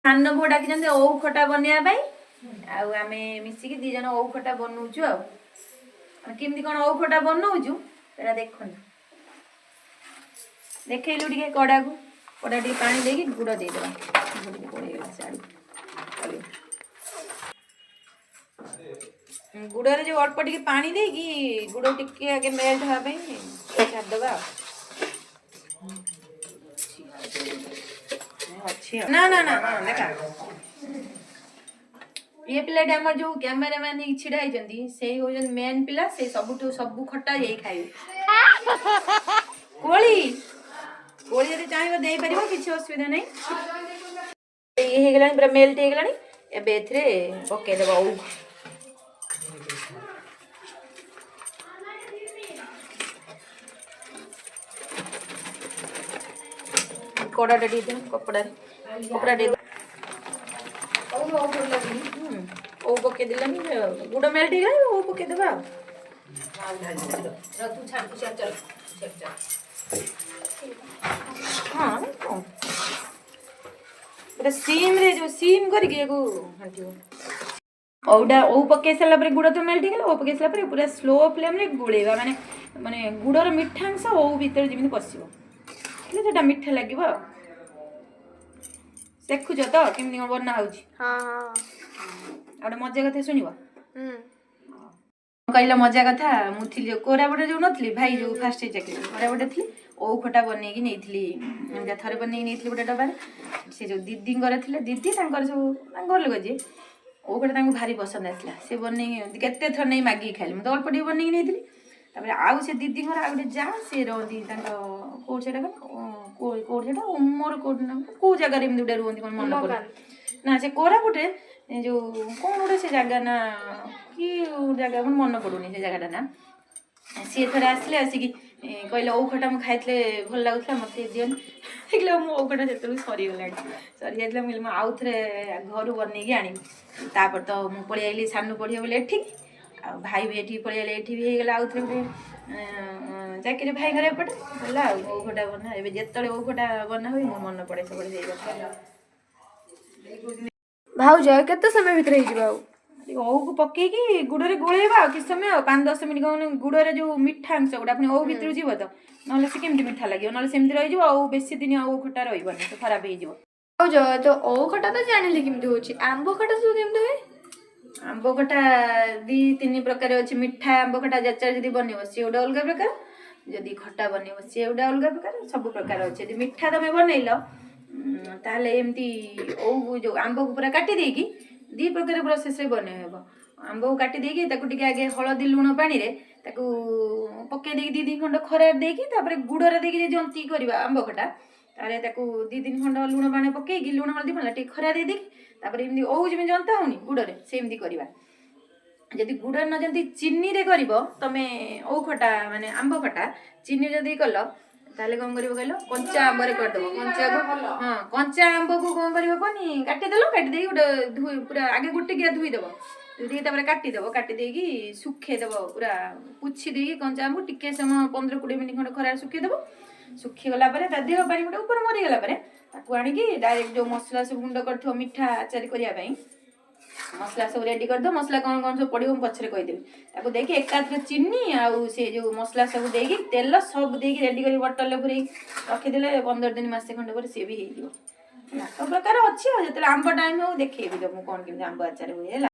ସାନ ବୋଉ ଡାକିଛନ୍ତି ଓଉ ଖଟା ବନେଇବା ପାଇଁ। ଆଉ ଆମେ ମିଶିକି ଦି ଜଣ ଓଉ ଖଟା ବନଉଛୁ। ଆଉ ଆମେ କେମିତି କ'ଣ ଓଉ ଖଟା ବନଉଛୁ, ସେଇଟା ଦେଖନ୍ତୁ। ଦେଖେଇଲୁ ଟିକେ କଡ଼ାକୁ। କଡ଼ା ଟିକେ ପାଣି ଦେଇକି ଗୁଡ଼ ଦେଇଦେବା। ଗୁଡ଼ ଟିକେ ପଳେଇଗଲା ସିଆଡ଼କୁ। ଚଳିବ। ଗୁଡ଼ରେ ଯୋଉ ଅଳ୍ପ ଟିକେ ପାଣି ଦେଇକି ଗୁଡ଼ ଟିକେ ଆଗେ ମେଲ୍ଟ ହେବା ପାଇଁ ଛାଡ଼ିଦେବା। ଆଉ ଅଛି ଆଉ। ନା ନା ନା, ହଁ, ଦେଖା। ଇଏ ପିଲାଟି ଆମର ଯୋଉ କ୍ୟାମେରାମ୍ୟାନ ହେଇକି ଛିଡ଼ା ହେଇଛନ୍ତି, ସେଇ ହଉଛନ୍ତି ମେନ୍ ପିଲା। ସେ ସବୁଠୁ ସବୁ ଖଟା ଯାଇ ଖାଇବେ। କୋଳି, କୋଳି ଯଦି ଚାହିଁବ ଦେଇପାରିବ, କିଛି ଅସୁବିଧା ନାହିଁ। ଇଏ ହେଇଗଲାଣି, ପୁରା ମେଲ୍ଟ ହେଇଗଲାଣି। ଏବେ ଏଥିରେ ପକେଇଦେବ ଓଉ। କଡ଼ାଟା ଟିକେ ଦିଅ, କପଡ଼ାରେ କପଡ଼ା ଟିକେ। ଓଉ ପକେଇଦେଲାନି, ଗୁଡ଼ ମେଲ୍ଟ ହେଇଗଲାଣି, ଓଉ ପକେଇଦେବା ଆଉ। ତୁ ଛାଡ଼, ତୁ ଛାଡ଼, ଚାଲ ଚାଲ ଚାଲ। ହଁ, କଣ ପୁରା ସିମ୍ରେ ଯୋଉ ସିମ୍ କରିକି ୟାକୁ ଘାଣ୍ଟିବ ଓଉଟା। ଓଉ ପକେଇ ସାରିଲା ପରେ, ଗୁଡ଼ ତ ମେଲ୍ଟ ହେଇଗଲା, ଓଉ ପକେଇ ସାରିଲା ପରେ ପୁରା ସ୍ଲୋ ଫ୍ଲେମ୍ରେ ଗୋଳେଇବା। ମାନେ ମାନେ ଗୁଡ଼ର ମିଠାଂଶ ଓଉ ଭିତରେ ଯେମିତି ପଶିବ, ହେଲେ ସେଟା ମିଠା ଲାଗିବ। ଆଉ ଦେଖୁଛ ତ କେମିତି କ'ଣ ବନା ହେଉଛି? ହଁ ହଁ ଆଉ ଗୋଟେ ମଜା କଥା ଶୁଣିବ? ହୁଁ। କହିଲ ମଜା କଥା। ମୁଁ ଥିଲି ଯୋଉ କୋରାପୁଟରେ ଯୋଉ ନଥିଲି, ଭାଇ ଯୋଉ ଫାଷ୍ଟ ଚାକିରି କୋରାପୁଟରେ ଥିଲି, ଓଉ ଖଟା ବନେଇକି ନେଇଥିଲି। ଏମିତିଆ ଥରେ ବନେଇକି ନେଇଥିଲି ଗୋଟେ ଡବାରେ। ସେ ଯୋଉ ଦିଦିଙ୍କର ଥିଲେ, ଦିଦି ତାଙ୍କର ସବୁ ତାଙ୍କ ଘର ଲୋକ ଯିଏ, ଓଉ ଖଟା ତାଙ୍କୁ ଭାରି ପସନ୍ଦ ଆସିଲା। ସେ ବନେଇକି କେତେ ଥର ନେଇ ମାଗିକି ଖାଇଲେ। ମୁଁ ତ ଅଳ୍ପ ଟିକେ ବନେଇକି ନେଇଥିଲି। ତାପରେ ଆଉ ସେ ଦିଦିଙ୍କର ଆଉ ଗୋଟେ ଯା, ସେ ରହନ୍ତି ତାଙ୍କ କୋଉଠି ସେଇଟା କଣ, କୋଉଠି ସେଇଟା, ଉମର କୋଉଠି ନା କୋଉ ଜାଗାରେ ଏମିତି ଗୋଟେ ରୁହନ୍ତି, କଣ ମନେ ପଡୁନି। ନା, ସେ କୋରାପୁଟରେ ଏ ଯୋଉ କଣ ଗୋଟେ ସେ ଜାଗା ନା କି ଜାଗା, ମୋର ମନେ ପଡୁନି ସେ ଜାଗାଟା ନା। ସିଏ ଥରେ ଆସିଲେ, ଆସିକି କହିଲେ, ଓଉ ଖଟା ମୁଁ ଖାଇଥିଲେ, ଭଲ ଲାଗୁଥିଲା, ମୋତେ ଦିଅନି। ଦେଖିଲା ମୁଁ ଓଉ ଖଟା ସେତେବେଳକୁ ସରିଗଲାଣି, ସରିଯାଇଥିଲା। ମୁଁ କହିଲି, ମୁଁ ଆଉ ଥରେ ଘରୁ ବନେଇକି ଆଣିବି। ତାପରେ ତ ମୁଁ ପଳେଇ ଆଇଲି ସାନୁ ପଢ଼ିବ ବୋଲି ଏଠିକି, ଆଉ ଭାଇ ବି ଏଠିକି ପଳେଇ ଆଇଲେ। ଏଠି ବି ହେଇଗଲା ଆଉ ଥରେ ଗୋଟେ ଚାକିରି ଭାଇଙ୍କର ଏପଟେ ହେଲା। ଆଉ ଓଉ ଖଟା ବନା, ଏବେ ଯେତେବେଳେ ଓଉ ଖଟା ବନା ହୁଏ, ମୋ ମନେ ପଡ଼େ ସବୁବେଳେ ସେଇ କଥା। ଭାଉଜ, କେତେ ସମୟ ଭିତରେ ହେଇଯିବ ଆଉ? ଟିକେ ଓଉକୁ ପକେଇକି ଗୁଡ଼ରେ ଗୋଳେଇବା ଆଉ କିଛି ସମୟ, ଆଉ 5-10 ମିନିଟ୍। କ'ଣ ଗୁଡ଼ରେ ଯୋଉ ମିଠା ଅଂଶ ଗୁଡ଼ା ପୁଣି ଓଉ ଭିତରକୁ ଯିବ ତ, ନହେଲେ ସେ କେମିତି ମିଠା ଲାଗିବ? ନହେଲେ ସେମିତି ରହିଯିବ। ଆଉ ବେଶୀ ଦିନ ଓଉ ଖଟା ରହିବନି, ସେ ଖରାପ ହେଇଯିବ। ଭାଉଜ, ତ ଓଉ ଖଟା ତ ଜାଣିଲି କେମିତି ହଉଛି, ଆମ୍ବ ଖଟା ସବୁ କେମିତି ହୁଏ? ଆମ୍ବ ଖଟା ଦି ତିନି ପ୍ରକାର ଅଛି। ମିଠା ଆମ୍ବ ଖଟା ଆଚାର ଯଦି ବନେଇବ, ସିଏ ଗୋଟେ ଅଲଗା ପ୍ରକାର। ଯଦି ଖଟା ବନେଇବ, ସିଏ ଗୋଟେ ଅଲଗା ପ୍ରକାର। ସବୁ ପ୍ରକାର ଅଛି। ଯଦି ମିଠା ତମେ ବନେଇଲ, ତାହେଲେ ଏମିତି ଓଉ ଯୋଉ ଆମ୍ବକୁ ପୁରା କାଟି ଦେଇକି ଦି ପ୍ରକାର ପ୍ରୋସେସରେ ବନେଇ ହେବ। ଆମ୍ବକୁ କାଟି ଦେଇକି ତାକୁ ଟିକେ ଆଗେ ହଳଦୀ ଲୁଣ ପାଣିରେ ତାକୁ ପକେଇ ଦେଇକି 2 ଦିନ ଖଣ୍ଡ ଖରାରେ ଦେଇକି, ତାପରେ ଗୁଡ଼ରେ ଦେଇକି ଯଦି ଜନ୍ତିକି କରିବା ଆମ୍ବ ଖଟା, ତାହେଲେ ତାକୁ 2 ଦିନ ଖଣ୍ଡ ଲୁଣ ପାଣି ପକେଇକି, ଲୁଣ ହଳଦୀ ପାଣି ଟିକେ ଖରା ଦେଇ ଦେଇକି, ତାପରେ ଏମିତି ଓଉ ଯେମିତି ଜନ୍ତା ହଉନି ଗୁଡ଼ରେ, ସେମିତି କରିବା। ଯଦି ଗୁଡ଼ରେ ନ ଜନ୍ତି ଚିନିରେ କରିବ ତମେ ଓଉ ଖଟା, ମାନେ ଆମ୍ବ ଖଟା ଚିନିରେ ଯଦି କଲ, ତାହେଲେ କ'ଣ କରିବ କହିଲ? କଞ୍ଚା ଆମ୍ବରେ କରିଦେବ। କଞ୍ଚାକୁ, ହଁ, କଞ୍ଚା ଆମ୍ବକୁ କ'ଣ କରିବ କହନି? କାଟିଦେଲ, କାଟି ଦେଇକି ଗୋଟେ ଧୋଇ ପୁରା ଆଗେ ଗୋଟିକିଆ ଧୋଇଦେବ। ଧୋଇ ଦେଇକି ତାପରେ କାଟିଦେବ। କାଟି ଦେଇକି ଶୁଖେଇଦେବ ପୁରା ପୋଛି ଦେଇକି। କଞ୍ଚା ଆମ୍ବକୁ ଟିକେ ସମୟ 15-20 ମିନିଟ୍ ଖଣ୍ଡେ ଖରାରେ ଶୁଖେଇଦେବ। ଶୁଖିଗଲା ପରେ ତା ଦେହ ପାଣି ଗୋଟେ ଉପରେ ମରିଗଲା ପରେ ତାକୁ ଆଣିକି ଡାଇରେକ୍ଟ ଯୋଉ ମସଲା ସବୁ ଗୁଣ୍ଡ କରିଥିବ ମିଠା ଆଚାର କରିବା ପାଇଁ, ମସଲା ସବୁ ରେଡି କରିଦିଅ। ମସଲା କ'ଣ କ'ଣ ସବୁ ପଡ଼ିବ ମୁଁ ପଛରେ କହିଦେବି। ତାକୁ ଦେଇକି ଏକାଥରେ ଚିନି ଆଉ ସେ ଯୋଉ ମସଲା ସବୁ ଦେଇକି, ତେଲ ସବୁ ଦେଇକି ରେଡି କରି ବଟଲରେ ପୁରେଇକି ରଖିଦେଲେ 15 ଦିନ ମାସେ ଖଣ୍ଡେ ପରେ ସିଏ ବି ହେଇଯିବ। ହେଲା, ସବୁ ପ୍ରକାର ଅଛି। ଆଉ ଯେତେବେଳେ ଆମ୍ବ ଟାଇମ୍ ହଉ, ଦେଖେଇବି ତମକୁ କ'ଣ କେମିତି ଆମ୍ବ ଆଚାର ହୁଏ, ହେଲା।